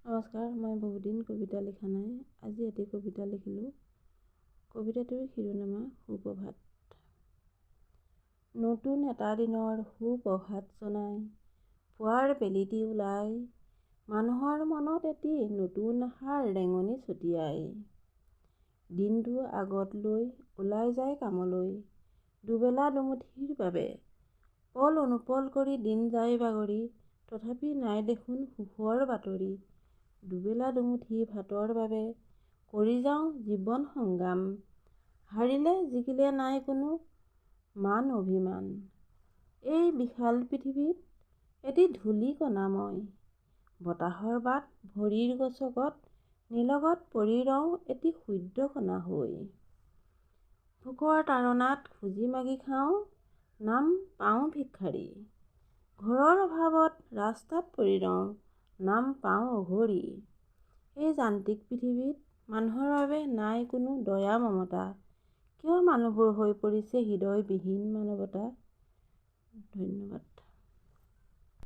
নমস্কাৰ, মই বহুদিন কবিতা লিখা নাই। আজি এটি কবিতা লিখিলোঁ। কবিতাটোৰ শিৰোনামা সুপ্ৰভাত। নতুন এটা দিনৰ সুপ্ৰভাত জনাই পুৱাৰ বেলিটি ওলাই মানুহৰ মনত এটি নতুন আশাৰ ৰেঙনি ছটিয়াই। দিনটো আগত লৈ ওলাই যায় কামলৈ দুবেলা দুমুঠিৰ বাবে। পল অনুপল কৰি দিন যায় বাগৰি, তথাপি নাই দেখোন সুখৰ বাতৰি। দুবেলা দুমুঠি ভাতৰ বাবে কৰি যাওঁ জীৱন সংগ্ৰাম, হাৰিলে জিকিলে নাই কোনো মান অভিমান। এই বিশাল পৃথিৱীত এটি ধূলিকণা মই, বতাহৰ বাট ভৰিৰ গচকত নিলগত পৰি ৰওঁ এটি ক্ষুদ্ৰকণা হৈ। ভোকৰ তাড়নাত খুজি মাগি খাওঁ, নাম পাওঁ ভিক্ষাৰী। ঘৰৰ অভাৱত ৰাস্তাত পৰি ৰওঁ, নাম পাওঁ অঘৰী। এই যান্ত্ৰিক পৃথিৱীত মানুহৰ বাবে নাই কোনো দয়া মমতা। কিয় মানুহবোৰ হৈ পৰিছে হৃদয়বিহীন মানৱতা? ধন্যবাদ।